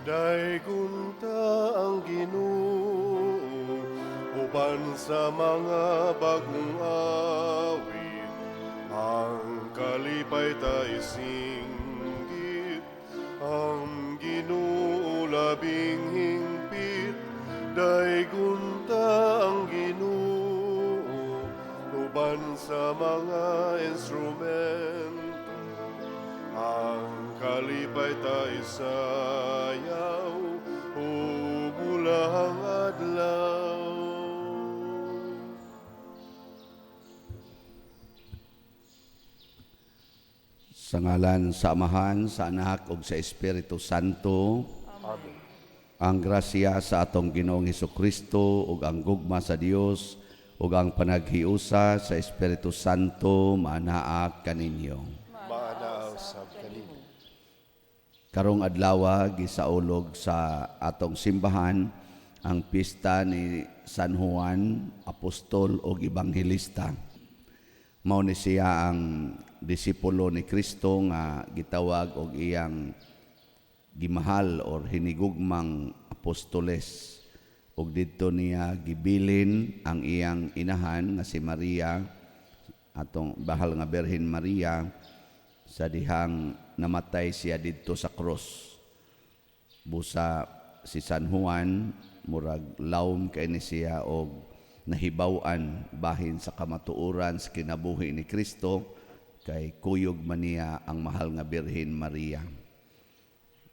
Daygon ta ang Ginoo uban sa mga bagong awit, ang kalipay ta isinggit, ang Ginoo labing hingpit. Daygon ta ang Ginoo uban sa mga instrumento, ang kalipay ta isayaw ug bulahang adlaw. Sa ngalan sa Amahan, sa Anak ug sa Espiritu Santo. Amen. Ang grasya sa atong Ginoong Hesukristo ug ang gugma sa Dios ug ang panaghiusa sa Espiritu Santo maanaa kaninyo. Maanaa usab kanimo. Karong adlaw, gisaulog sa atong simbahan ang pista ni San Juan, apostol ug ebanghelista. Mao ni siya ang disipulo ni Kristo nga gitawag og iyang gimahal or hinigugmang apostoles, ug didto niya gibilin ang iyang inahan nga si Maria, atong bahal nga Birhen Maria, sa dihang namatay siya didto sa krus. Busa si San Juan murag lawom kay ni siya og nahibaw-an bahin sa kamatuoran sa kinabuhi ni Kristo kay kuyog man niya ang mahal nga Birhen Maria.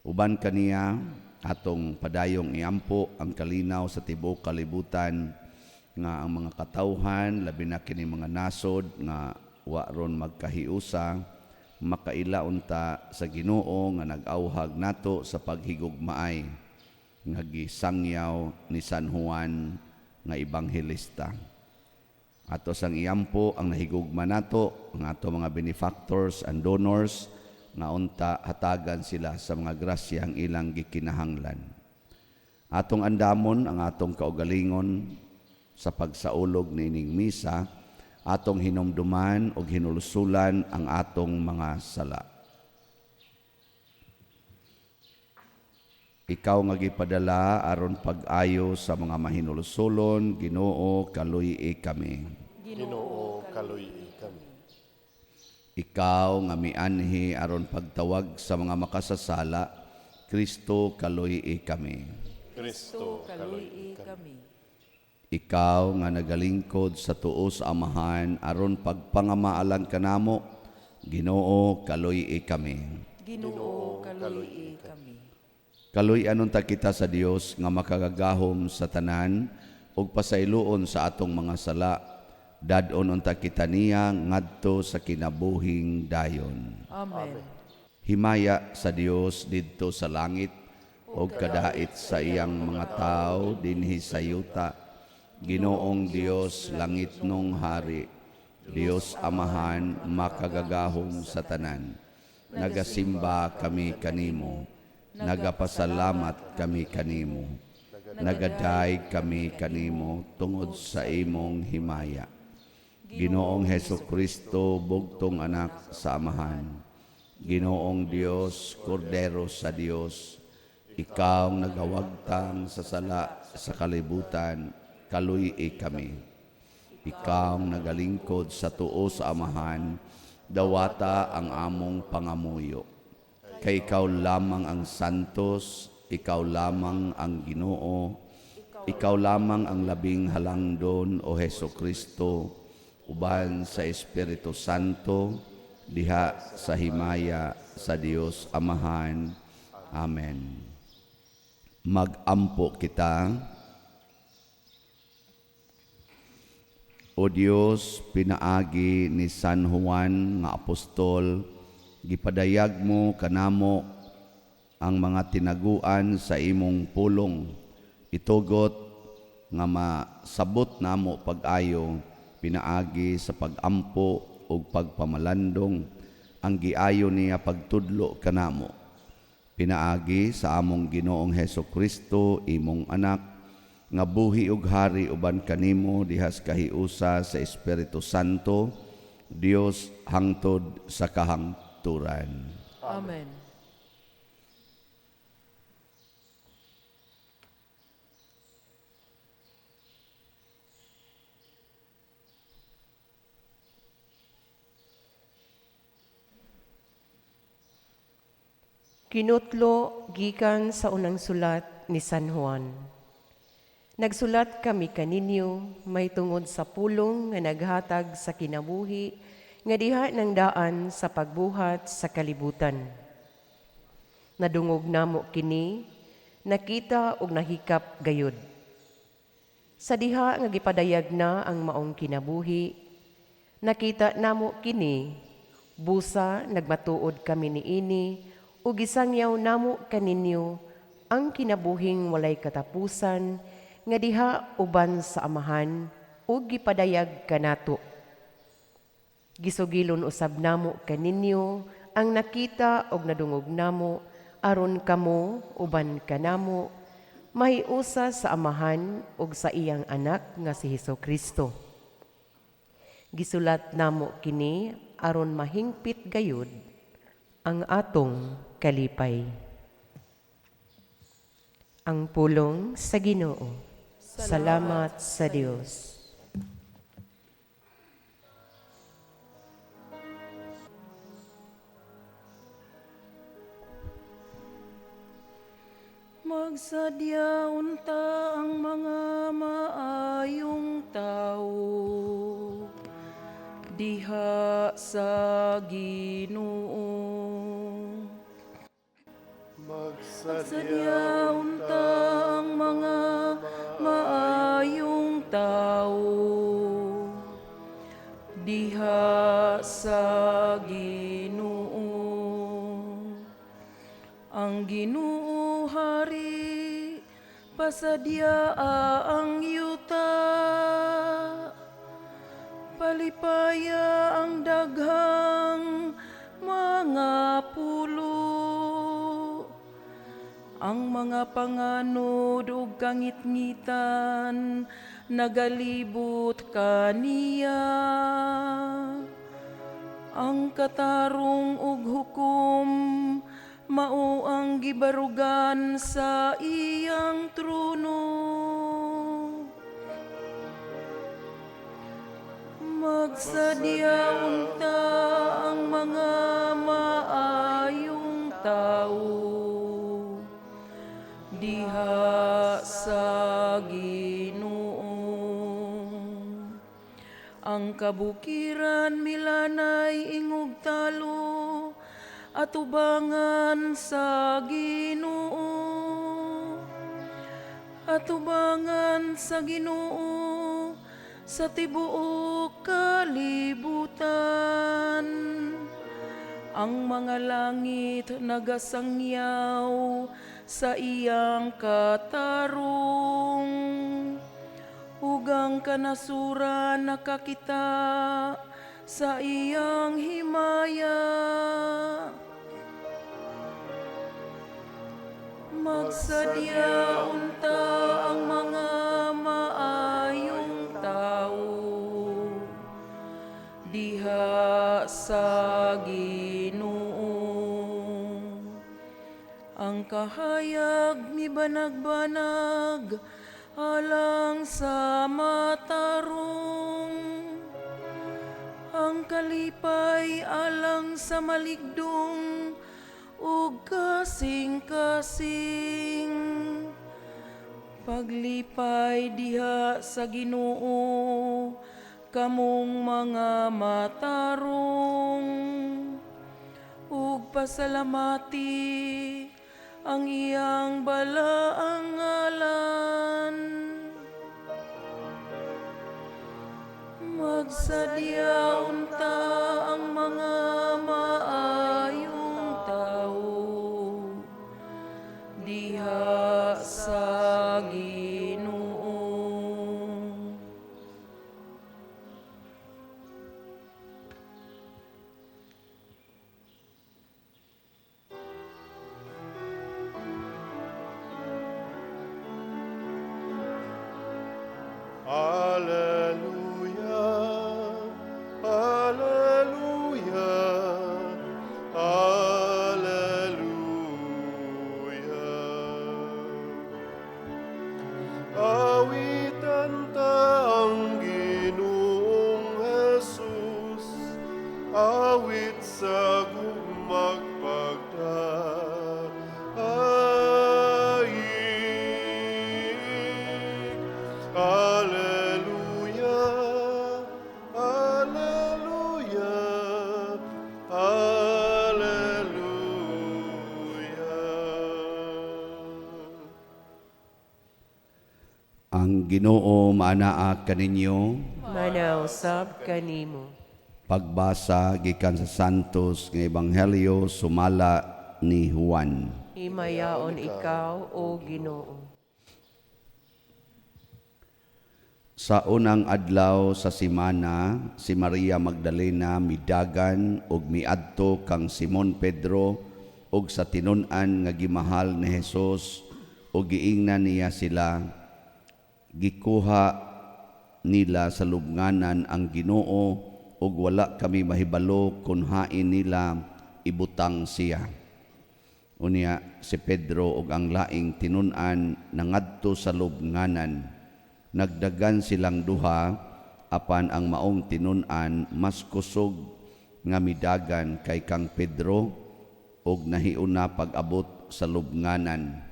Uban kaniya, atong padayong iampo ang kalinaw sa tibuok kalibutan nga ang mga katawhan, labi na kini mga nasod nga wa ron magkahiusa, makaila unta sa Ginoo nga nag-awhag nato sa paghigugmaay nga gisangyaw ni San Juan nga ebanghelista. Ato sang iampo ang nahigugma nato, ang ato mga benefactors and donors, nga unta hatagan sila sa mga grasya ang ilang gikinahanglan. Atong andamon ang atong kaugalingon sa pagsaulog niining misa, atong hinumduman og hinulsulan ang atong mga sala. Ikaw nga gipadala aron pag-ayo sa mga mahinulsulon, Ginoo, kaluy-i kami. Ginoo, kaluy-i kami. Ikaw nga mianhi aron pagtawag sa mga makasasala, Kristo, kaluy-i kami. Kristo, kaluy-i kami. Ikaw nga nagalingkod sa tuo sa Amahan aron pagpangamaalan kanamo, Ginoo, kaluy-i kami. Ginoo, kaluy-i kami. Kaluy-an unta kita sa Dios nga makagagahom sa tanan ug pasayloon sa atong mga sala. Dad-on unta kita niya ngadto sa kinabuhing dayon. Amen. Himaya sa Dios didto sa langit ug kadait sa iyang mga tawo dinhi sa yuta. Ginoong Dios, langitnong hari, Dios Amahan makagagahom sa tanan. Nagasimba kami kanimo, nagapasalamat kami kanimo, nagadaig kami kanimo tungod sa imong himaya. Ginoong Heso Kristo, bugtong anak sa Amahan. Ginoong Dios, Kordero sa Dios, ikaw nagawagtang sa sala sa kalibutan, kaluy-i kami. Ikaw nagalingkod sa tuo sa Amahan, dawata ang among pangamuyo. Kay ikaw lamang ang santos, ikaw lamang ang Ginoo, ikaw lamang ang labing halangdon, o Heso Kristo, uban sa Espiritu Santo, diha sa himaya sa Dios Amahan. Amen. Magampo kita. O Dios, pinaagi ni San Juan nga apostol, gipadayag mo kanamo ang mga tinaguan sa imong pulong. Itugot nga masabot namo pag-ayo pinaagi sa pagampo ug pagpamalandong ang giayo niya pagtudlo kanamo. Pinaagi sa among Ginoong Heso Kristo, imong anak, nga buhi ug hari uban kanimo dihas kahiusa sa Espiritu Santo, Dios hangtod sa kahangturan. Amen. Kinutlo gikan sa unang sulat ni San Juan. Nagsulat kami kaninyo mahitungod sa pulong nga naghatag sa kinabuhi nga diha ng daan sa pagbuhat sa kalibutan. Nadungog namo kini, nakita ug nahikap gayud. Sa diha nga gipadayag na ang maong kinabuhi, nakita namo kini, busa nagmatuod kami niini ug gisangyaw namo kaninyo ang kinabuhing walay katapusan nga diha uban sa Amahan ug gipadayag kanato. Gisugilon usab namo kaninyo ang nakita ug nadungog namo aron kamo uban kanamo mahiusa sa Amahan ug sa iyang anak nga si Hesukristo. Gisulat namo kini aron mahingpit gayud ang atong kalipay. Ang pulong sa Ginoo. Salamat sa Dios. Magsadya unta ang mga maayong tao diha sa Ginoo. Magsadya Magsadya unta ang mga maayong tao diha sa Ginoo. Ang Ginoo hari, pasadya ang yuta. Palipaya ang daghang mga pulo. Ang mga panganod ug kangitngitan nagalibot kaniya. Ang katarong ug hukom mao ang gibarugan sa iyang trono. Magsadya unta ang mga maayong tao diha sa Ginoo. Ang kabukiran milanay ingog talo atubangan sa Ginoo. Atubangan sa Ginoo sa tibuok kalibutan. Ang mga langit nagasangyaw sa iyang katarong. Ug ang kanasuran nakakita sa iyang himaya. Magsadya unta ang mga maayong tao diha sa Ginoo. Ang kahayag mibanag-banag alang sa matarong. Ang kalipay alang sa maligdong ug kasing-kasing. Paglipay diha sa Ginoo kamong mga matarong, ug pasalamati ang iyang balaang ngalan. Magsadya unta ang mga maayong tao diha sa Ginoo. Alleluia, Alleluia, Alleluia. Ang Ginoo maanaa kaninyo. Maanaa usab kanimo. Pagbasa gikan sa Santos nga Ebanghelyo sumala ni Juan. Himayaon ikaw, O Ginoo. Sa unang adlaw sa semana, si Maria Magdalena midagan ug miadto kang Simon Pedro ug sa tinun-an nga gimahal ni Jesus ug giingnan niya sila, "Gikuha nila sa lubnganan ang Ginoo ug wala kami mahibalo kun hain nila ibutang siya." Unya si Pedro ug ang laing tinun-an nangadto sa lubnganan. Nagdagan silang duha, apan ang maong tinun-an mas kusog nga midagan kay kang Pedro ug nahiuna pag-abot sa lubnganan.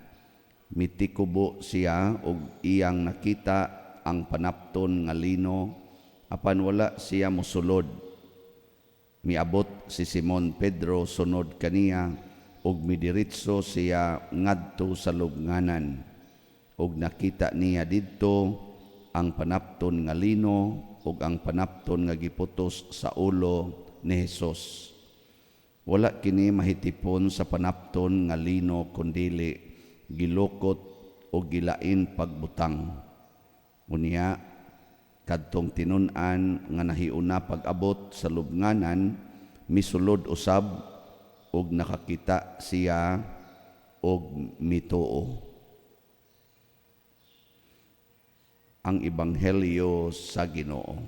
Mitikubo siya ug iyang nakita ang panapton nga lino, apan wala siya mosulod. Miabot si Simon Pedro sunod kaniya ug midiretso siya ngadto sa lubnganan ug nakita niya didto ang panapton nga lino ug ang panapton nga giputos sa ulo ni Hesus. Wala kini mahitipon sa panapton nga lino kundili gilukot o gilain pagbutang. Unya kadtong tinun-an nga nahiuna pag-abot sa lubnganan misulod usab ug nakakita siya og mituo. Ang Ebanghelyo sa Ginoo.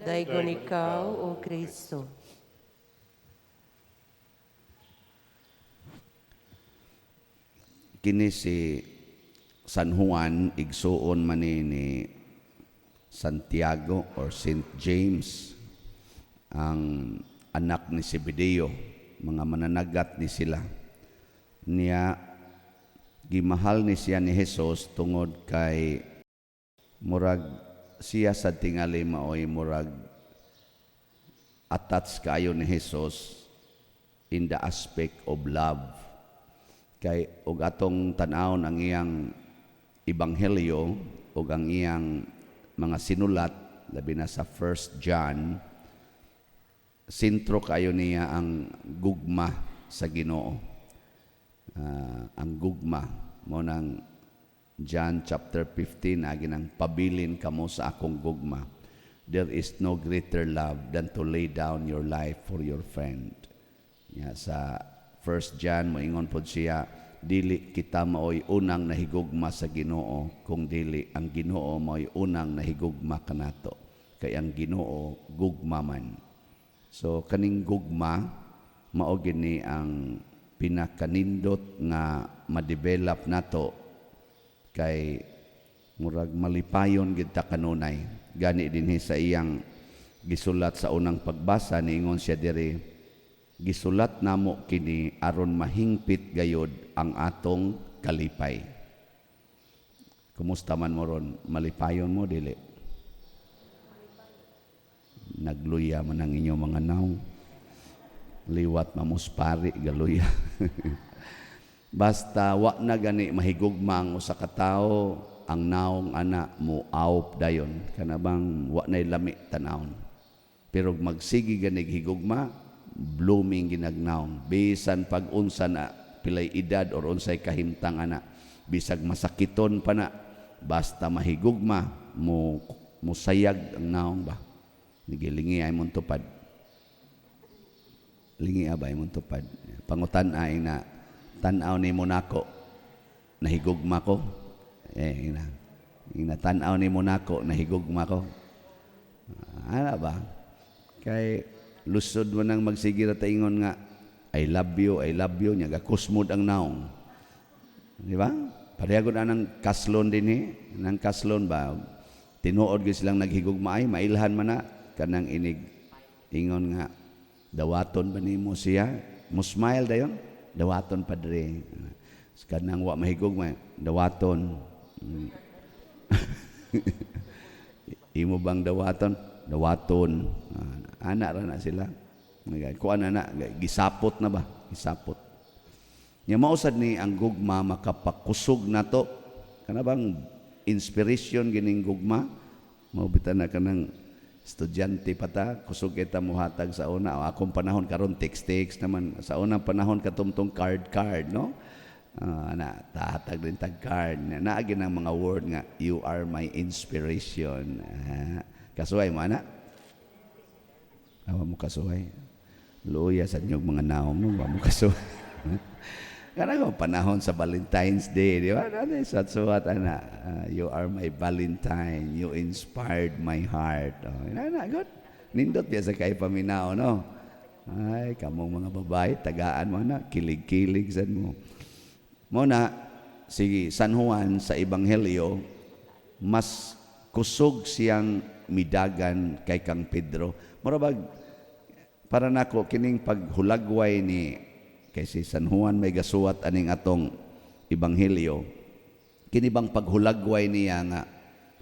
Daygon ikaw, O Kristo. Kini si San Juan, igsuon man ni Santiago or Saint James, ang anak ni Zebedeo, mga mananagat ni sila. Niya gimahal ni siya ni Jesus tungod kay murag siya sa tingali maoy murag attached kaayo ni Jesus in the aspect of love. Kay og atong tan-awon ang iyang ebanghelyo ug ang iyang mga sinulat, labi na sa 1 John, sentro kayo niya ang gugma sa Ginoo. Ang gugma mo nang John chapter 15 agi nang "Pabilin kamo sa akong gugma." There is no greater love than to lay down your life for your friend. Ya, sa 1 John moingon pod siya, dili kita maoy unang nahigugma sa Ginoo kung dili ang Ginoo maoy unang nahigugma kanato, kay ang Ginoo gugma man. So kaning gugma mao gini ang pinakanindot nga ma-develop nato kay murag malipayon gid ta kanunay. Gani dinhi sa iyang gisulat sa unang pagbasa, niingon siya diri, "Gisulat namo kini aron mahingpit gayod ang atong kalipay." Kumusta man mo ron? Malipayon mo, dili? Nagluya man ang inyong mga nawong. Liwat mamuspari galuya. Basta wa na gani mahigugma ang usa ka tawo, ang naong ana mo awp dayon, kana bang wa nay lami tanawon. Pero magsige gani higugma, blooming ginagnaong bisan pag unsa na pilay edad or unsay kahimtang ana, bisag masakiton pa na, basta mahigugma mo, musayag ang naong ba. Nigilingi ay mong tupad, lingi ba ay mong tupad. Pangutan ay na tan-aw ni Monaco, nahigugma ko eh. Ina tan-aw ni Monaco, nahigugma ko ana ba? Kay lusod mo nang magsige ra ingon nga "I love you, I love you," nya gakusmod ang naong. Di ba? Pareha gud anang kaslon dinhi, nang kaslon ba, tinuod gyud silang naghigugma ay mailhan man na kanang inig ingon nga "Dawaton ba nimo siya?" Mo smile dayon, "Dawaton, padre." Kanang wa mahigugma, "Dawaton." "Imo bang dawaton?" "Dawaton." Ah, ana ra na sila. Kuan na na, gisapot na ba? Gisapot. Nya mao sad ni ang gugma makapakusog nato. Kana bang Inspiration gining gugma. Mao bitaw na kanang estudyante pa ta, kusog kita muhatag sa una. O, akong panahon karon, text text naman. Sa unang panahon katumtong, card card, no? Ah, na tahatag din tag card. Naagi ng mga word nga "You are my inspiration." Ah, kasuway mo ana? Awa mo kasuway. Luya sa inyong mga naong, no? Wa mo kasuway. Kana ko panahon sa Valentine's Day, di ba? Ano, suwat-suwat ana. Ah, "You are my Valentine. You inspired my heart." Oh, na, good. Nindot biya sa kay paminaw, no? Ay, kamong mga babae, tagaan mo na, kilig-kilig sad mo. Mo na, si San Juan sa Ebanghelyo, mas kusog siyang midagan kay kang Pedro. Mura bag, para nako kining paghulagway ni kay si San Juan may gasuwat aning atong ebanghelyo, kini bang paghulagway niya nga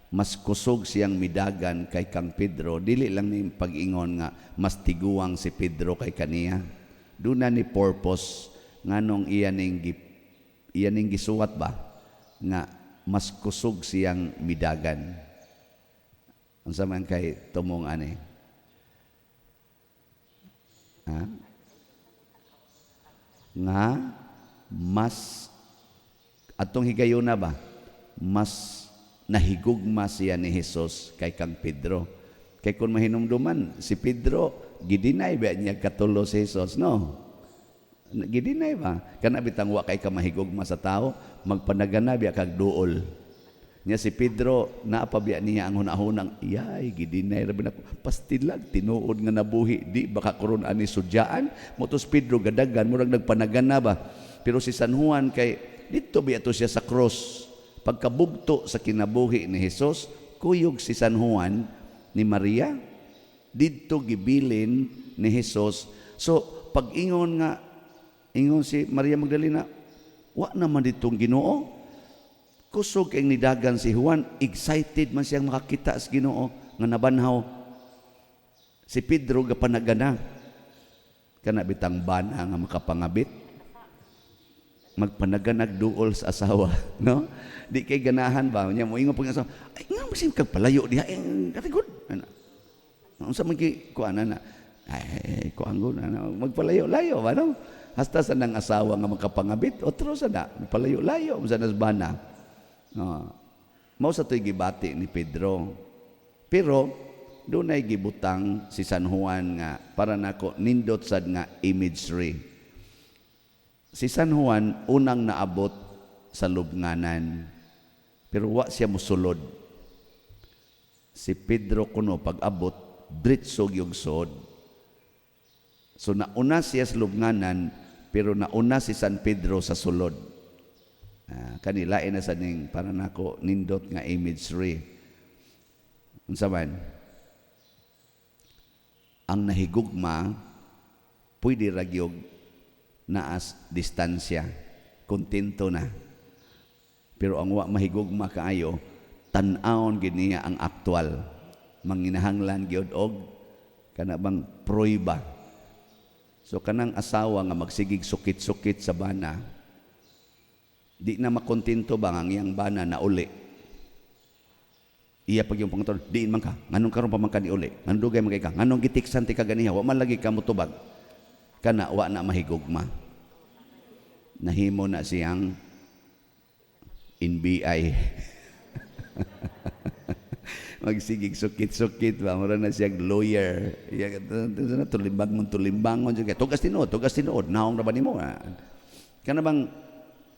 mas kusog siyang midagan kay kang Pedro, dili lang ni pag-ingon nga mas tiguang si Pedro kay kaniya. Duna ni purpose nganong iya ning gisuwat ba nga mas kusog siyang midagan. Unsa man kay tumong ani, ha? Nga mas atong higayuna ba, mas nahigugma siya ni Jesus kay kang Pedro. Kay kung mahinumduman, si Pedro gidinay ba niya katulo si Jesus, no? Gidinay ba? Kana bitang wa kay ka mahigugma sa tao, magpanagana biya kag duol. Nya si Pedro, napabiya niya ang hunahunang, "Yay, gidinay ra nako. Pastilag, tinuod nga nabuhi, di baka karon ani sudyaan." Motos Pedro gadagan, murag nagpanagana ba. Pero si San Juan kay dito biya to siya sa cross. Pagkabugto sa kinabuhi ni Jesus, kuyog si San Juan ni Maria, didto gibilin ni Jesus. So, pag-ingon nga, ingon si Maria Magdalena, "Wa naman ditong Ginoo." Kusog kay nidagan si Juan, excited man siyang makakita sa Ginoo nga nabanhaw. Si Pedro gapanagana. Kana bitang bana nga makapangabit. Magpanaganag duol sa asawa, no? Di kay ganahan ba? Nya mo ingon pag asawa, "Ay, nga masim kag palayo diha, eh, good." Ana. Unsa man ki kuan na? Ay, kuan ko na, magpalayo-layo ba, no? Hasta sa nang asawa nga makapangabit, otro sa na, palayo-layo sa nasbana. No. Mao sa to'y gibati ni Pedro. Pero dunay gibutang si San Juan nga para nako nindot sad nga imagery. Si San Juan unang naabot sa lubnganan. Pero wa siya musulod. Si Pedro kuno pag-abot, diretso yung sod. So nauna siya sa lubnganan, pero nauna si San Pedro sa sulod. Ah, kanila na sa ning para nako nindot nga imagery. Unsa man? Ang nahigugma pwede ra gyud naas distansya. Kontento na. Pero ang wa mahigugma kaayo, tan-awon gid niya ang aktual. Manginahanglan gyud og kana bang prueba. So kanang asawa nga magsigig sukit-sukit sa bana, di na makontento ba nga ang iyang bana na uli. Iya pag yung pangton, diin man ka, nganong karon pa man ka ni uli, nganong dugay man kay ka, nganong gitiksan ti ka ganiha, wa man lagi ka motubag. Kana wa na mahigugma. Nahimo na siyang NBI. Magsigig sukit-sukit ba, mura na siyang lawyer. Iya na tulimbangon tulimbangon jud, tugas tinuod, tugas tinuod, naong ra ba nimo? Ah. Kana bang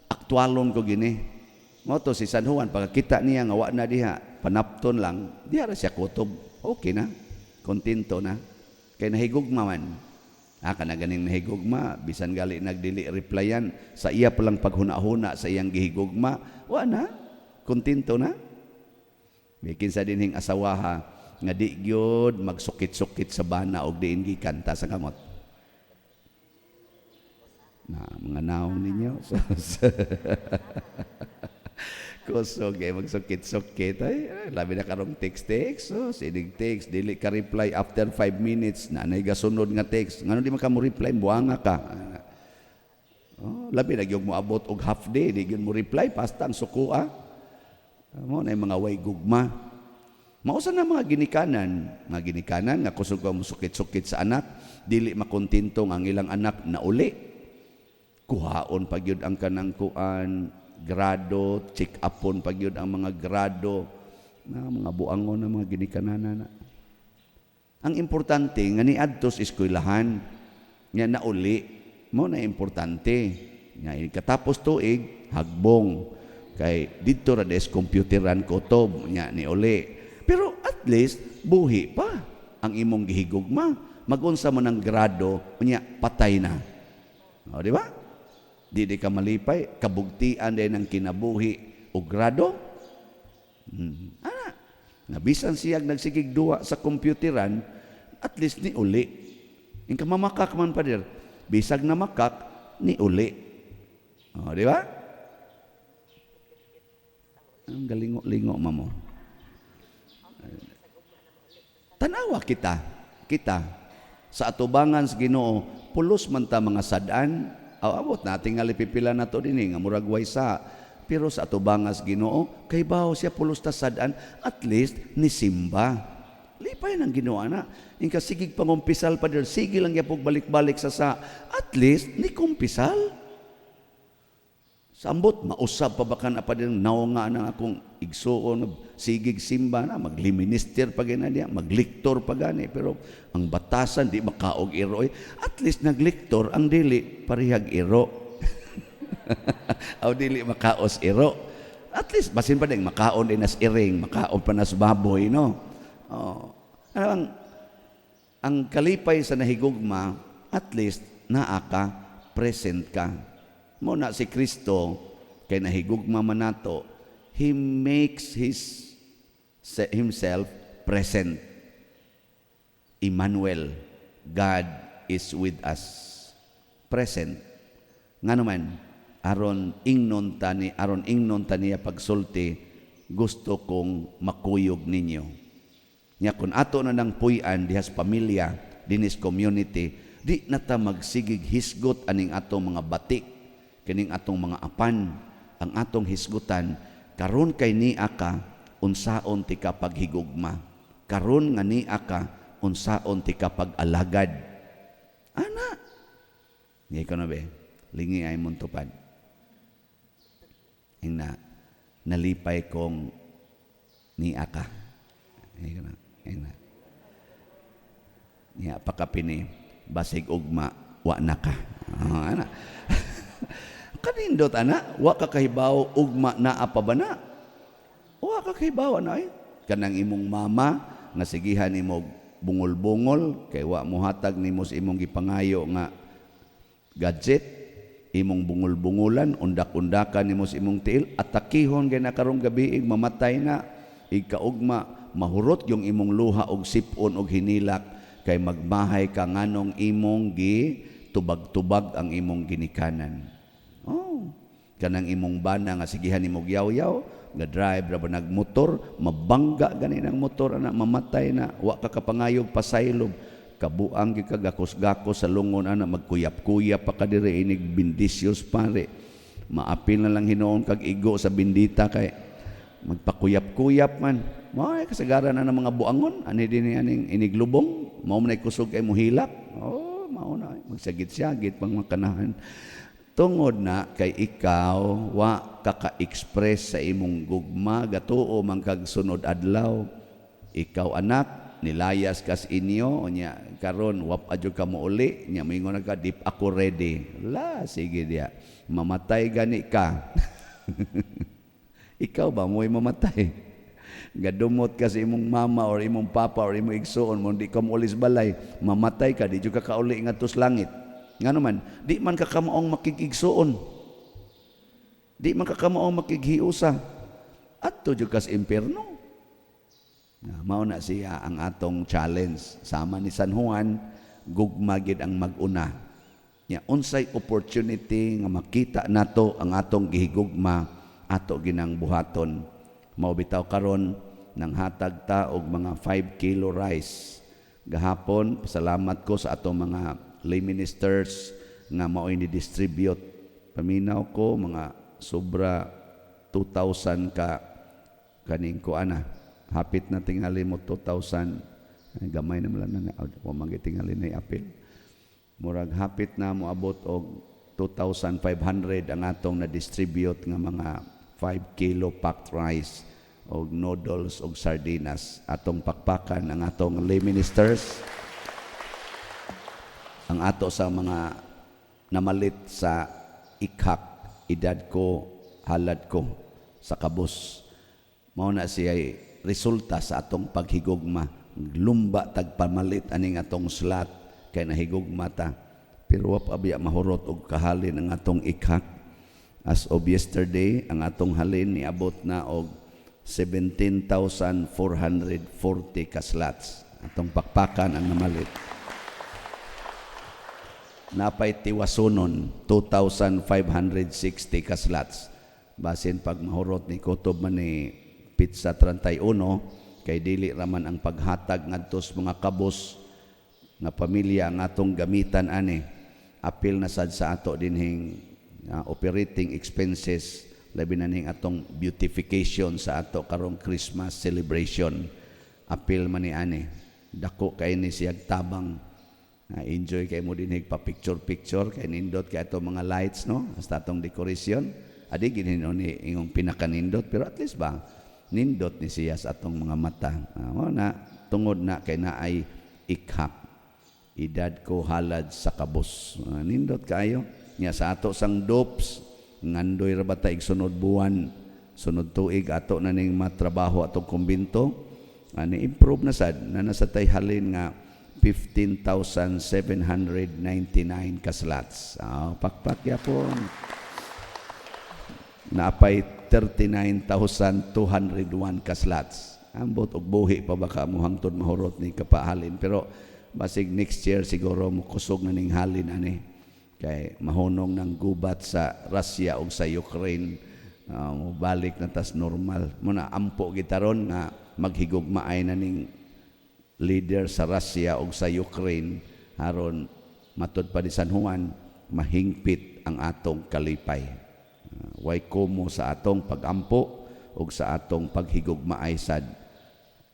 aktualon ko gini. Mo to si San Juan pagkita niya nga wa na diha, panapton lang, diha ra siya kutob. Okay na. Kontento na. Kay nahigugma man. Ah, kana ganing nahigugma, bisan gali nagdili replyan sa iya palang paghuna-huna sa iyang gihigugma, wa na. Kontento na. May kinsa dinhing asawaha nga di gyud magsukit-sukit sa bana og diin gikanta sa kamot? Na mga naong ninyo. Kusog eh, magsukit-sukit. Ay, ay, labi na karong text-text. Oh, sinig text, dili ka reply after 5 minutes. Nanay gasunod nga text. Ngano di man ka mo reply, buanga ka. Oh, labi na gyud mo abot og half day, di gyud mo reply, pasta ang suko ah. Mao na yung mga way gugma. Mao sa na mga ginikanan nga kusog ka musukit-sukit sa anak, dili makontento ang ilang anak na uli. Kuhaon pa gyud ang kanang kuan, grado, check upon pa gyud ang mga grado na mga buangon na mga ginikanan na. Ang importante nga niadto sa eskwelahan nga nauli mo na importante nga katapos tuig hagbong kay didto ra des computeran ko to nya ni uli, pero at least buhi pa ang imong gihigugma. Magunsa man ang grado nya patay na, o di ba? Di ka malipay kabugtian din ang kinabuhi o grado. Ana nga bisan siyag nagsigig duwa sa computeran, at least ni uli. In kamamakak man, pader, bisag na makak ni uli. O, di ba? Ang galingo-lingo mamo. Tanawa kita, kita sa atubangan sa Ginoo, pulos man ta mga sad-an. Aw, abot na tingali pipila na to dinhi nga murag way sa. Pero sa atubangan sa Ginoo, kay bawo siya pulos ta sad-an, at least ni simba. Lipay ng Ginoo na. Inka sigig pangumpisal pa dir, sige lang yapog balik-balik sa, at least ni kumpisal. Sambot, mausab pa ba ka na pa din, naunga na akong igsuon, sigig simba na, magliminister pa gina niya, magliktor pa gani, pero ang batasan, di makaog iro. Eh. At least nagliktor, ang dili, parihag iro. Aw dili makaos iro. At least, basin pa din, makaon din nas iring, makaon pa nas baboy, no? Oh. Ano ang kalipay sa nahigugma, at least, naa ka, present ka. Mo na si Kristo, kay nahigugma man nato, He makes Himself present. Emmanuel, God is with us. Present. Nga naman, aron ingnon ta niya pagsulti, gusto kong makuyog ninyo. Nya kung ato na ng puy-an dihas pamilya, dinis community, di na ta magsigig hisgot aning atong mga bati, kining atong mga apan, ang atong hisgutan, karon kay nia ka, unsaon ti ka paghigugma. Karon nga nia ka, unsaon ti ka pag-alagad. Ana. Ngay ko na be, lingi ay mong tupad. Ingna, nalipay kong nia ka. Ngay ko na, ingna. Nya pakapini, basig ugma, wa na ka. Ah, ana. Kanindot ana, wa ka kahibaw ugma naa pa ba na? Wa ka kahibaw ana eh. Kanang imong mama nga sigihan nimo bungol-bungol kay wa mohatag nimo sa imong gipangayo nga gadget, imong bungol-bungulan, undak-undakan nimo sa imong tiil, atakihon kay na karong gabi mamatay na igkaugma, mahurot yung imong luha og sipon og hinilak kay magmahay ka nganong imong gi tubag-tubag ang imong ginikanan. Oh, kanang imong bana nga sigihan nimo yaw-yaw, ga drive ra ba nagmotor, mabangga gani ng motor ana, mamatay na, wa ka kapangayog pasaylob, kabuang gi ka gakos-gakos sa lungon ana, magkuyap-kuyap pa ka diri inig bindisyos pare. Maapil na lang hinuon kag igo sa bindita kay magpakuyap-kuyap man. Mao ay kasagaran na ng mga buangon ani dinhi aning iniglubong, mao man ay kusog kay mohilak. Oh, mao na magsagit-sagit pang makanahan. Tungod na kay ikaw wa kaka-express sa imong gugma, gatuo man kag sunod adlaw. Ikaw anak, nilayas kas inyo nya karon wa pa jud ka mouli nya moingon ka di pa ako ready. La sige diya. Mamatay gani ka. Ikaw ba mo'y mamatay? Gadumot ka sa imong mama or imong papa or imong igsuon mo di ka mouli sa balay, mamatay ka di jud ka kauli ngadto sa langit. Ngano man, di man ka kamaong makigigsuon. Di man ka kamaong makighiusa. Adto jud ka sa impierno. Na, mao na siya ang atong challenge. Sama ni San Juan, gugma gid ang mag-una. Nya unsay opportunity nga makita nato ang atong gihigugma, ato ginang buhaton. Mao bitaw karon nang hatag ta og mga 5 kilo rice. Gahapon, pasalamat ko sa atong mga lay ministers nga mao'y ni-distribute. Paminaw ko mga sobra 2,000 ka kaning kuana, hapit na tingali mo 2,000. Ay, gamay na man lang na, wa man tingali na apil. Murag hapit na moabot og 2,500 ang atong na-distribute nga mga 5 kilo packed rice og noodles og sardinas. Atong pakpakan ang atong lay ministers, ang ato sa mga namalit sa ikhak, edad ko, halad ko sa kabus. Mao na siya resulta sa atong paghigugma. Lumba tag pamalit aning atong slot kay nahigugma ta. Pero wa pa biya mahurot og kahalin ang atong ikhak. As of yesterday, ang atong halin niabot na og 17,440 ka slots. Atong pakpakan ang namalit. Napay tiwasunon, 2,560 ka slots. Basin pag mahurot ni kutob man ni petsa 31, kay dili raman ang paghatag ngadto sa mga kabos nga pamilya ang atong gamitan ani. Apil na sad sa ato dinhing operating expenses, labi na ning atong beautification sa ato karong Christmas celebration. Apil man ni ani, dako kay ni siyag tabang. Enjoy kay mo dinhig pa picture picture kay nindot kay ato mga lights, no, hasta atong decoration. Adi gini ni ingong pinakanindot, pero at least ba nindot ni siya sa atong mga mata. Mao na tungod na kay naay ikhak, edad ko, halad sa kabos. Nindot kayo nya. Sa ato sang dopes, ngandoy ra ba ta sunod buwan, sunod tuig ato na ning matrabaho atong kumbinto. Ani improve na sad na nasa tay halin nga 15,799 ka slots. Pakpak yapon. Napay 39,201 ka slots. Ambot og buhi pa baka mo hangtod mahurot ni kapahalin, pero basig next year siguro mo kusog na ning halin ani kay mahunong ng gubat sa Russia ug sa Ukraine, balik na tas normal mo na. Ampo gitaron nga maghigugmaay na ning leader sa Russia ug sa Ukraine aron matud pa ni San Juan mahingpit ang atong kalipay. Way komo sa atong pagampo ug sa atong paghigugmaay sad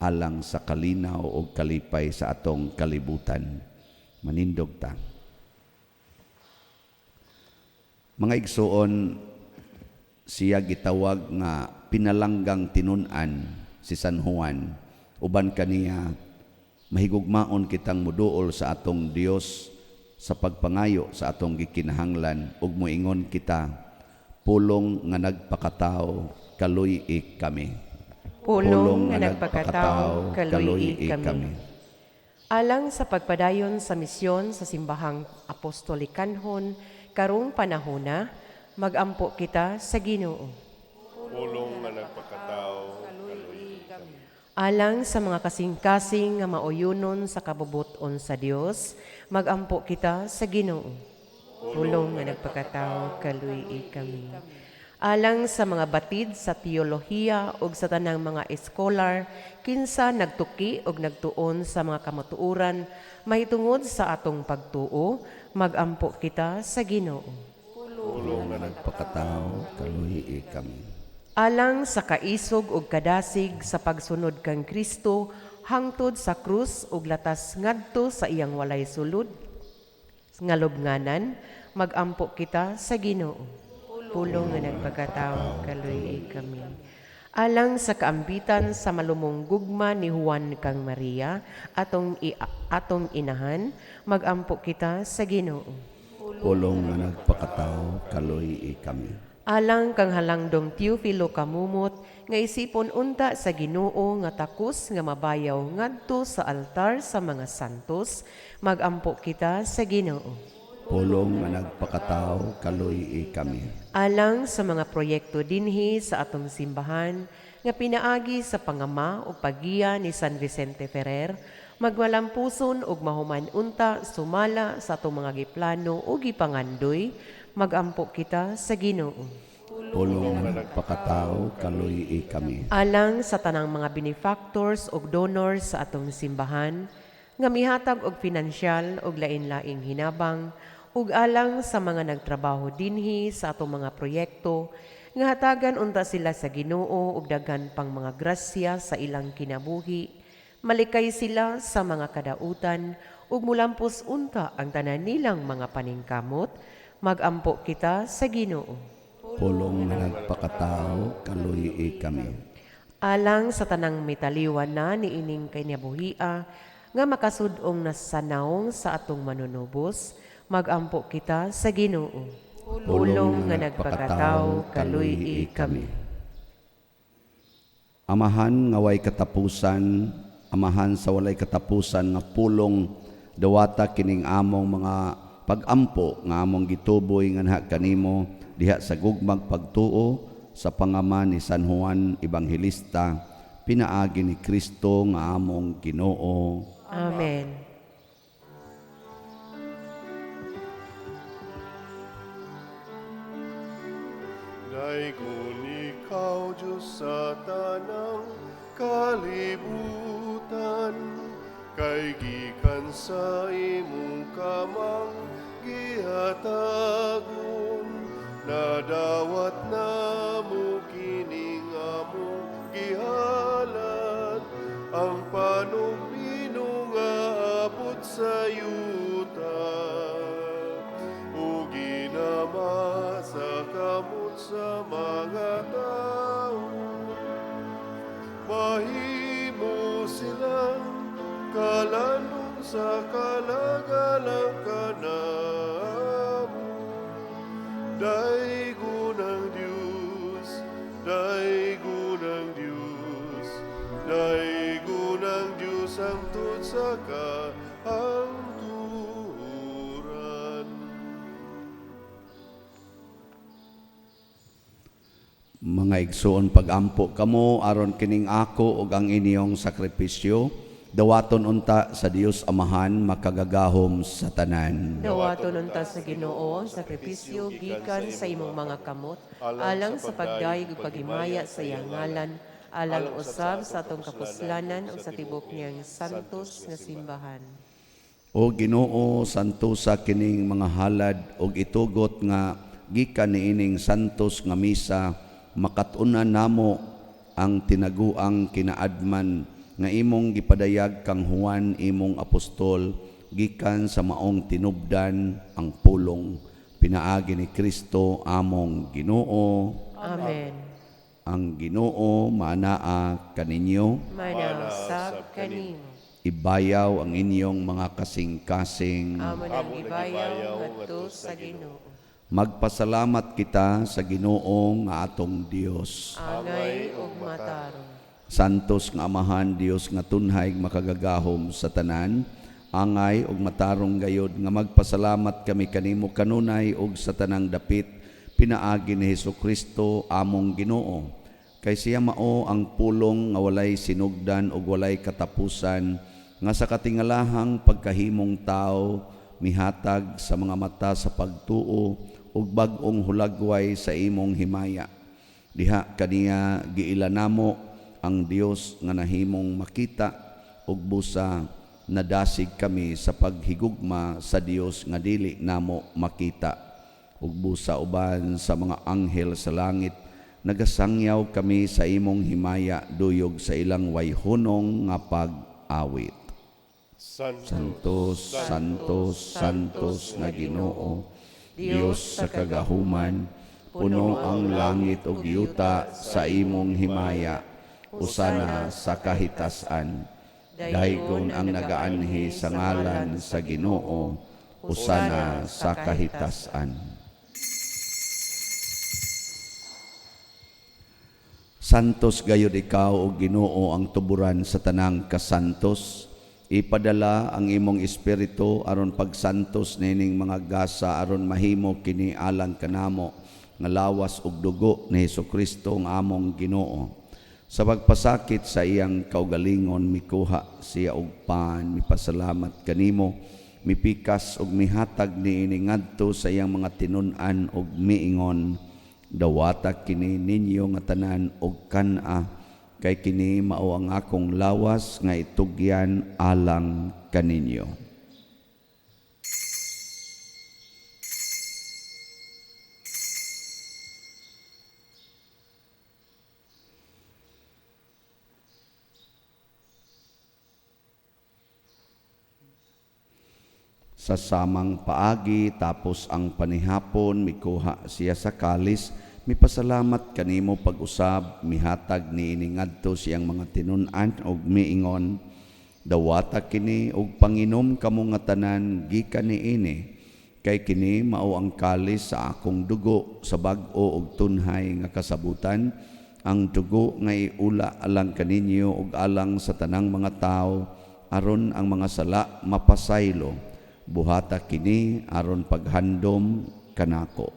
alang sa kalinaw ug kalipay sa atong kalibutan. Manindog ta. Mga igsuon, siya gitawag nga pinalanggang tinun-an si San Juan. Uban kaniya, mahigugmaon kitang muduol sa atong Dios sa pagpangayo sa atong gikinahanglan ug moingon kita, "Pulong nga nagpakatao, kaluy-i kami." Pulong nga nagpakatao, kaluy-i kami. Alang sa pagpadayon sa misyon sa simbahang apostolikanhon karong panahona, magampo kita sa Ginoo. Pulong nga nagpakatao, kaluy-i kami. Alang sa mga kasing-kasing nga mauyunon sa kabubuton sa Dios, magampo kita sa Ginoo. Pulong nga nagpakatao, kaluy-i kami. Alang sa mga batid sa teolohiya ug sa tanang mga eskolar kinsa nagtuki ug nagtuon sa mga kamatuoran mahitungod sa atong pagtuo, magampo kita sa Ginoo. Pulong nga nagpakatao, kaluy-i kami. Alang sa kaisog ug kadasig sa pagsunod kang Kristo hangtod sa krus ug latas ngadto sa iyang walay sulod nga lubnganan, magampo kita sa Ginoo. Pulong nga nagpakatao, kaluy-i kami. Alang sa kaambitan sa malumong gugma ni Juan kang Maria, atong inahan, magampo kita sa Ginoo. Pulong nga nagpakatao, kaluy-i kami. Alang kang halangdong Teofilo Camomot nga isipon unta sa Ginoo nga takos nga mabayaw ngadto sa altar sa mga santos, magampo kita sa Ginoo. Pulong nga nagpakatao, kaluy-i kami. Alang sa mga proyekto dinhi sa atong simbahan nga pinaagi sa pangama o paggiya ni San Vicente Ferrer, magmalampuson ug mahuman unta sumala sa atong mga giplano o gipangandoy, magampo kita sa Ginoo. Pulong nga nagpakatao, kaluy-i kami. Alang sa tanang mga benefactors ug donors sa atong simbahan nga mihatag og pinansyal ug lain-laing hinabang, ug alang sa mga nagtrabaho dinhi sa atong mga proyekto Nga hatagan unta sila sa Ginoo og daghan pang mga grasya sa ilang kinabuhi. Malikay sila sa mga kadautan ug mulampos unta ang tanan nilang mga paningkamot. Magampo kita sa Ginoo. Pulong nga nagpakatao, kaluyi kami. Alang sa tanang mitaliwan na niining kinabuhia nga makasudong nasanawong sa atong manunubos, magampo kita sa Ginoo. Pulong nga nagpakatao, kaluyi kami. Amahan nga way katapusan, amahan sa walay katapusan nga pulong dawata kining among mga pagampo nga among gituboy nganha kanimo diha sa gugmag pagtuo sa pangama ni San Juan Ebanghilista pinaagi ni Kristo nga among Ginoo. Amen. Daygon ikaw, Diyos, sa tanang kalibutan, kay gikan sa imong kamang gihatagon, nadawat namo kining among gihalad, ang panumino nga abot sa yuta. O ginama sa kamot sa mga tao, mahimo silang kalanong sa kalagalang kanamo. Daygon ang Diyos, daygon ang Diyos, daygon ang Diyos hangtod sa kahangturan. Mga igsoon, pagampo kamo aron kining ako ug ang inyong sakripisyo dawaton unta sa Dios Amahan makagagahom sa tanan. Dawaton unta sa Ginoo ang sakripisyo gikan sa imong mga kamot alang sa pagdayeg ug paghimaya sa iyang ngalan, alang usab sa atong kapuslanan ug sa tibok niyang santos nga simbahan. O Ginoo, santosa kining mga halad ug itugot nga gikan niining santos nga misa makat-unan namo ang tinaguang kinaadman nga imong gipadayag kang Juan imong apostol gikan sa maong tinubdan ang pulong pinaagi ni Kristo among Ginoo. Amen. Ang Ginoo maanaa kaninyo. Manausab kanimo. Ibayaw ang inyong mga kasing-kasing. Amo nang Amo nang ibayaw ibayaw ngadto sa Ginoo. Magpasalamat kita sa Ginoo nga atong Dios. Angay ug matarong. Santos nga Amahan, Dios nga tunhay makagagahom sa tanan, angay ug matarong gayod nga magpasalamat kami kanimo kanunay ug sa tanang dapit pinaagi ni Hesus Kristo among Ginoo. Kay siya mao ang pulong nga walay sinugdan ug walay katapusan nga sa katingalahang pagkahimong tao mihatag sa mga mata sa pagtuo ug bag-ong hulagway sa imong himaya. Diha kaniya giila namo ang Dios nga nahimong makita ug busa nadasig kami sa paghigugma sa Dios nga dili namo makita ug busa uban sa mga anghel sa langit nagasangyaw kami sa imong himaya duyog sa ilang wayhunong nga pag-awit. Santo, Santos, Santos, Santos nga Ginoo, Dios sa kagahuman, puno ang langit ug yuta sa imong himaya, usana sa kahitasan. Daygon ang nagaanhi sa ngalan sa Ginoo, usana sa kahitasan. Santos gayud ikaw o Ginoo ang tuburan sa tanang kasantos. Ipadala ang imong espiritu aron pagsantos nining mga gasa aron mahimo kini alang kanamo nga lawas ug dugo ni Hesukristo ang among Ginoo. Sa pagpasakit sa iyang kaugalingon mikuha siya og pan, mipasalamat kanimo, mipikas ug mihatag niini ngadto sa iyang mga tinun-an ug miingon, dawata kini ninyo nga tanan og kan-a, kay kini mao ang akong lawas nga itugyan alang kaninyo. Sa samang paagi, tapos ang panihapon, mikuha siya sa kalis, mipasalamat kanimo pag-usab, mihatag niini ngadto sa iyang mga tinun-an og miingon, "Dawata kini og panginom kamo nga tanan gikan niini, kay kini mao ang kalis sa akong dugo sa bag-o og tunhay nga kasabutan, ang dugo nga iula alang kaninyo ug alang sa tanang mga tawo aron ang mga sala mapasaylo. Buhata kini aron paghandom kanako."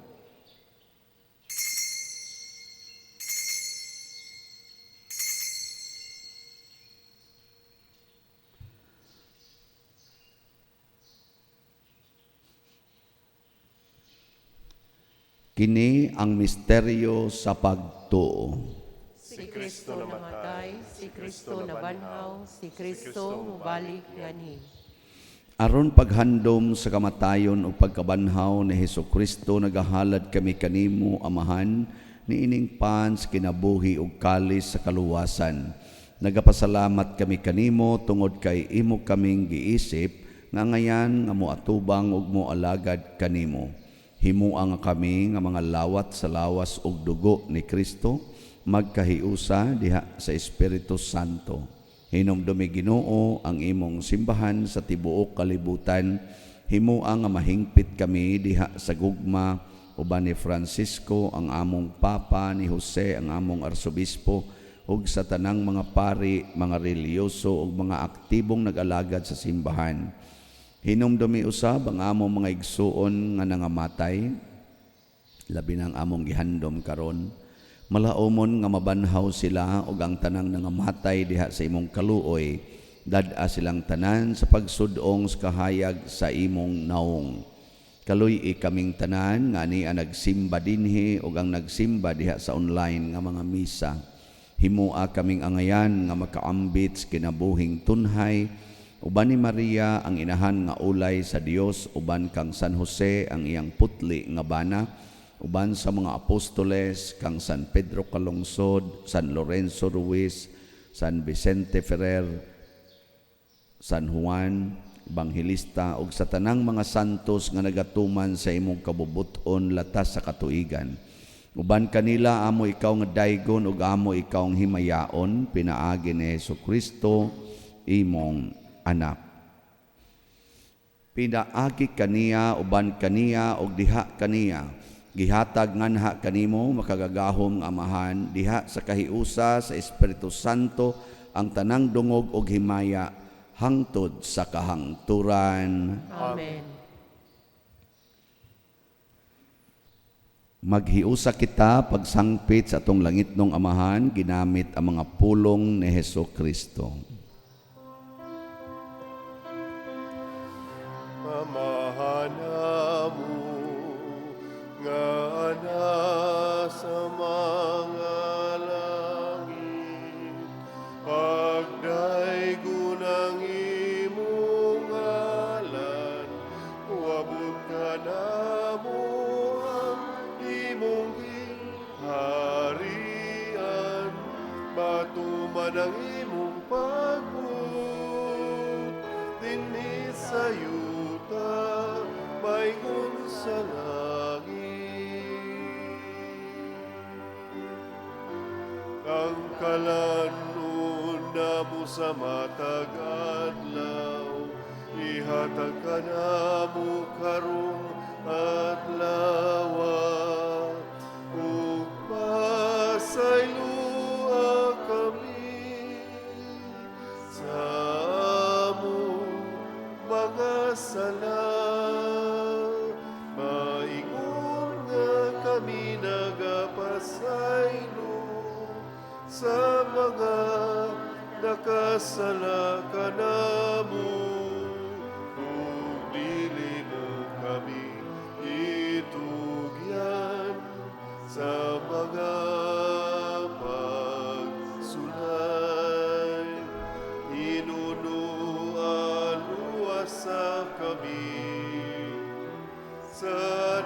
Kini ang misteryo sa pagtuo. Si Kristo namatay, si Kristo nabanhaw, si Kristo mubalik nganhi. Aron paghandom sa kamatayon ug pagkabanhaw ni Hesus Kristo, nagahalad kami kanimo, Amahan, niining pan sa kinabuhi ug kalis sa kaluwasan. Nagapasalamat kami kanimo tungod kay imo kaming giisip nga ngayan nga moatubang ug moalagad kanimo. Himua nga kami nga mga lawat sa lawas ug dugo ni Kristo magkahiusa diha sa Espiritu Santo. Hinumdumi, Ginoo, ang imong simbahan sa tibuok kalibutan. Himua nga mahingpit kami diha sa gugma uban ni Francisco ang among Papa, ni Jose ang among Arsobispo, ug sa tanang mga pari, mga relihiyoso ug mga aktibong nag-alagad sa simbahan. Hinumdumi usab ang among mga igsuon nga nangamatay, labi na ang among gihandom karon. Malaumon nga mabanhaw sila ug ang tanang nangamatay diha sa imong kaluoy, dad-a silang tanan sa pagsud-ong sa kahayag sa imong naong. Kaluy-i kaming tanan nga ania nagsimba dinhi ug ang nagsimba diha sa online nga mga misa. Himua kaming angayan nga makaambit sa kinabuhing tunhay uban ni Maria ang inahan nga ulay sa Dios, uban kang San Jose ang iyang putli nga bana, uban sa mga apostoles kang San Pedro Calungsod, San Lorenzo Ruiz, San Vicente Ferrer, San Juan Evangelista ug sa tanang mga santos nga nagatuman sa imong kabubut-on latas sa katuigan. Uban kanila amo ikaw nga daygon ug amo ikaw ang himayaon pinaagi ni Hesus Kristo imong anak. Pinaagi kaniya, uban kaniya ug diha kaniya, gihatag nganha kanimo, makagagahom nga Amahan, diha sa kahiusa sa Espiritu Santo, ang tanang dungog ug himaya hangtod sa kahangturan. Amen. Maghiusa kita pagsangpit sa atong langitnong Amahan ginamit ang mga pulong ni Hesus Kristo. Amahan namo nga nasa mga langit, pagdaygon ang imong ngalan, moabot kanamo ang imong gingharian, matuman ang imong pagbuot dinhi sa yuta maingon sa langit. Ang kalanon namo sa matag adlaw, ihatag kanamo karong adlaw, ug pasayloa kami sa among mga sala, maingon nga kami nagapasaylo sa mga nakasala kanamo, ug dili mo kami itugyan sa mga pagsulay, hinunoa luwasa kami sa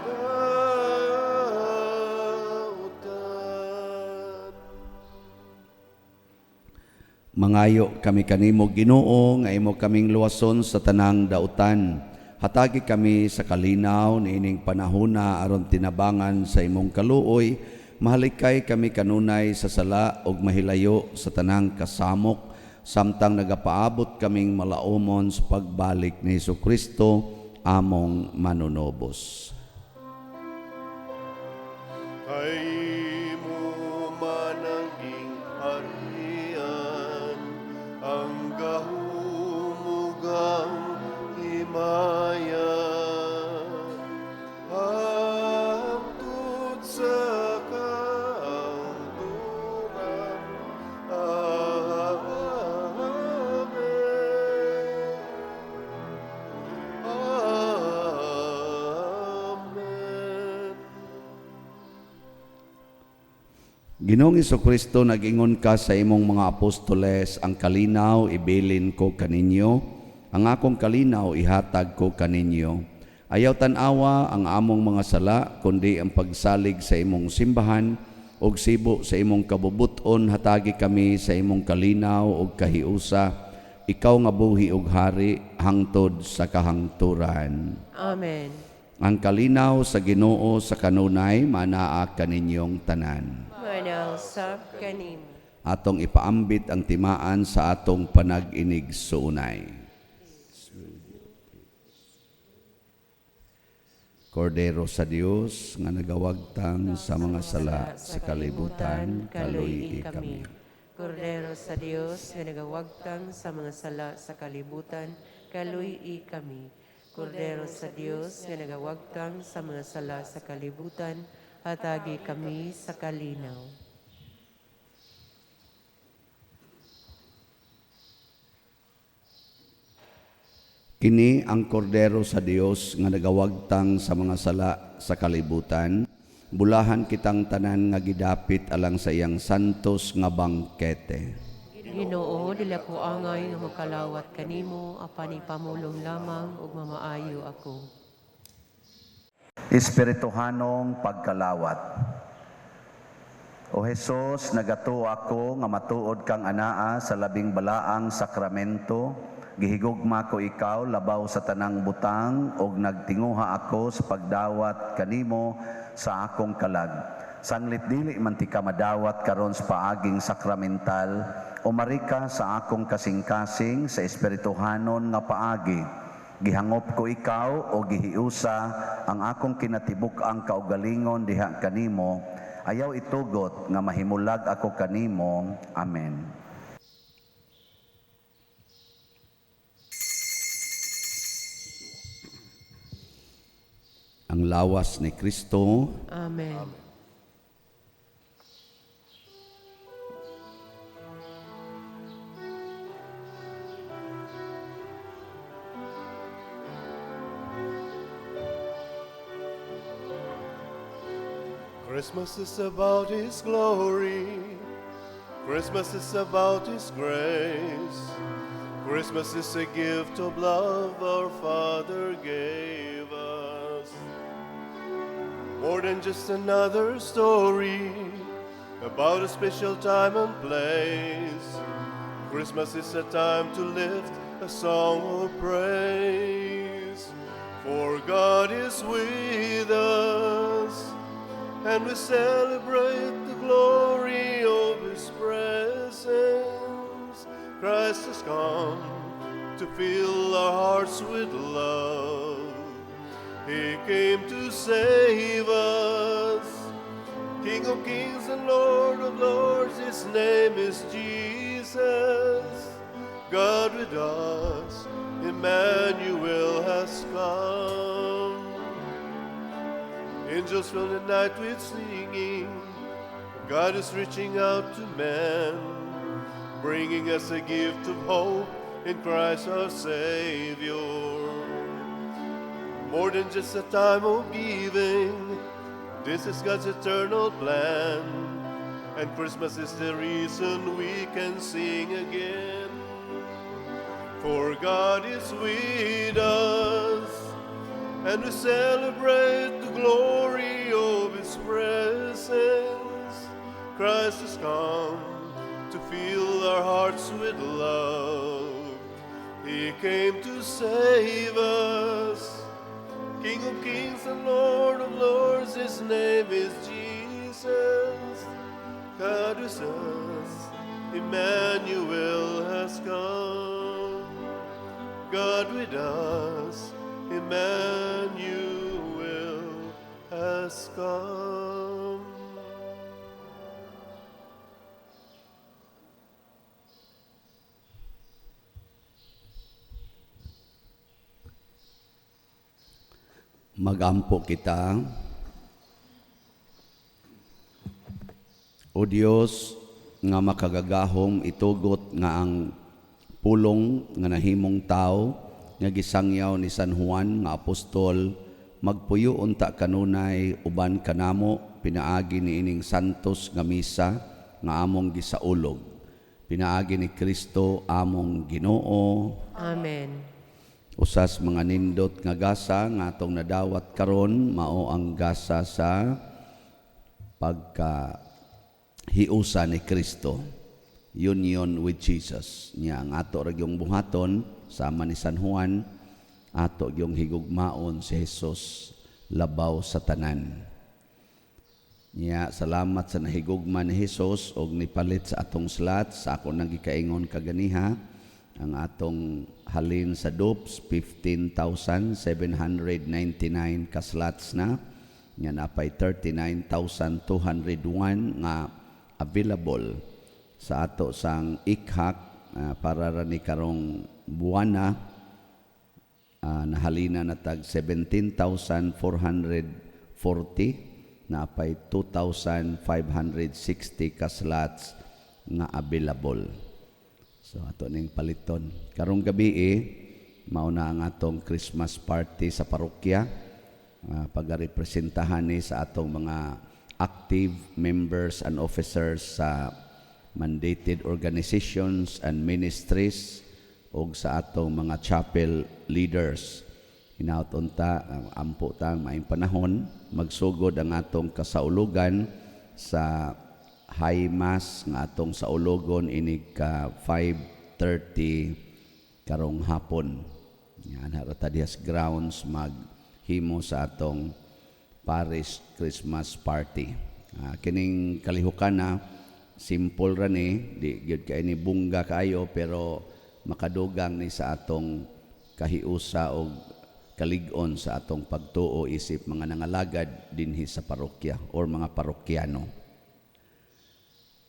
dautan. Mangayo kami kanimo, Ginoo, nga imo kaming luwason sa tanang dautan. Hatagi kami sa kalinaw niining panahona aron tinabangan sa imong kaluoy, mahalikay kami kanunay sa sala ug mahilayo sa tanang kasamok samtang nagapaabot kaming malaumon sa pagbalik ni Hesukristo among manunobos. Kay imo man ang gingharian, ang gahom ug ang himaya, hangtod sa kahangturan. Amen. Amen. Ginoong Kristo, nag-ingon ka sa imong mga apostoles, "Ang kalinaw ibilin ko kaninyo, ang akong kalinaw ihatag ko kaninyo." Ayaw tan-awa ang among mga sala, kundi ang pagsalig sa imong simbahan, ug sibo sa imong kabubuton, hatagi kami sa imong kalinaw ug kahiusa, ikaw nga buhi ug hari hangtod sa kahangturan. Amen. Ang kalinaw sa Ginoo sa kanunay manaa kaninyong tanan. Manaa usab kanimo. Atong ipaambit ang timaan sa atong panag-inigsuonay. Kordero sa Dios nga nagawagtang sa mga sala sa kalibutan, kaluy-i kami. Kordero sa Dios nga nagawagtang sa mga sala sa kalibutan, kaluy-i kami. Kordero sa Dios nga nagawagtang sa mga sala sa kalibutan, hatagi kami sa kalinaw. Kini ang kordero sa Dios nga nagawagtang sa mga sala sa kalibutan. Bulahan kitang tanan nga gidapit alang sa iyang santos nga bangkete. Ginoo, dili ako angay nga makalawat kanimo, apan ipamulong lamang ug mamaayo ako. Espirituhanong pagkalawat. O Hesus, nagatuo ako nga matuod kang anaa sa labing balaang sakramento. Gihigugma ko ikaw labaw sa tanang butang ug nagtinguha ako sa pagdawat kanimo sa akong kalag. Sanglit dili man tika madawat karon sa paaging sakramental, umari ka sa akong kasing-kasing sa espirituhanon nga paagi. Gihangop ko ikaw o gihiusa ang akong kinatibuk-ang kaugalingon diha kanimo. Ayaw itugot nga mahimulag ako kanimo. Amen. Ang lawas ni Kristo. Amen. Christmas is about His glory. Christmas is about His grace. Christmas is a gift of love our Father gave us. More than just another story about a special time and place. Christmas is a time to lift a song of praise. For God is with us, and we celebrate the glory of His presence. Christ has come to fill our hearts with love. He came to save us. King of kings and Lord of lords, His name is Jesus. God with us, Emmanuel has come. Angels fill the night with singing. God is reaching out to man, bringing us a gift of hope in Christ our Savior. More than just a time of giving, this is God's eternal plan. And Christmas is the reason we can sing again. For God is with us, and we celebrate the glory of His presence. Christ has come to fill our hearts with love. He came to save us. King of kings and Lord of lords, His name is Jesus. God with us, Emmanuel has come. God with us, Emmanuel has come. Magampo kita. O Dios nga makagagahom, itugot nga ang pulong nga nahimong tao nga gisangyaw ni San Juan nga apostol magpuyo unta kanunay uban kanamo pinaagi niining santos nga misa nga among gisaulog, pinaagi ni Kristo among Ginoo. Amen. Usas mga nindot nga gasa nga atong nadawat karon mao ang gasa sa pagka hiusa ni Kristo, union with Jesus. Nya ang ato ra gyung buhaton sama ni San Juan, ato gyung higugmaon si Jesus labaw sa tanan. Nya salamat sa nahigugma ni Jesus og nipalit sa atong slat sa ako nang gikaingon kaganiha. Ang atong halin sa DOPS 15,799 ka slots na, nga napay 39,201 nga available sa ato sang ikhak para ra ni karong buwana, nahalina na tag 17,440, napay 2,560 ka slots nga available. So ato ning paliton. Karong gabi mao na ang atong Christmas party sa parokya. Pagarepresentahan ni sa atong mga active members and officers sa mandated organizations and ministries og sa atong mga chapel leaders. Hinaut unta ampo ta maayong panahon magsugod ang atong kasaulugan sa High Mass nga atong saulogon inig ka 5:30 karong hapon. Yan harata dihas grounds maghimo sa atong parish Christmas party. Kining kalihukan na simple ra ni, di gyud kay ni bungga kaayo, pero makadugang ni sa atong kahiusa og kalig-on sa atong pagtuo isip mga nangalagad dinhi sa parokya or mga parokyano.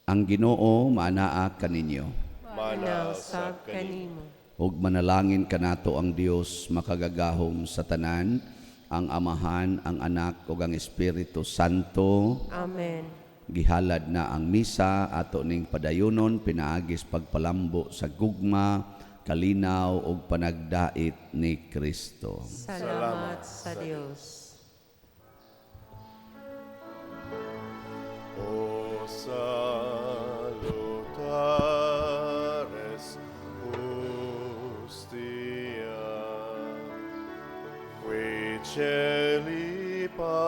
Ang Ginoo maanaa kaninyo. Mana usab kanimo. Ug manalangin kanato ang Dios makagagahom sa tanan, ang Amahan, ang Anak ug ang Espiritu Santo. Amen. Gihalad na ang misa ato ning padayunon pinaagis pagpalambo sa gugma, kalinaw ug panagdait ni Kristo. Salamat sa Dios. O salutares hostia, qui celi pares,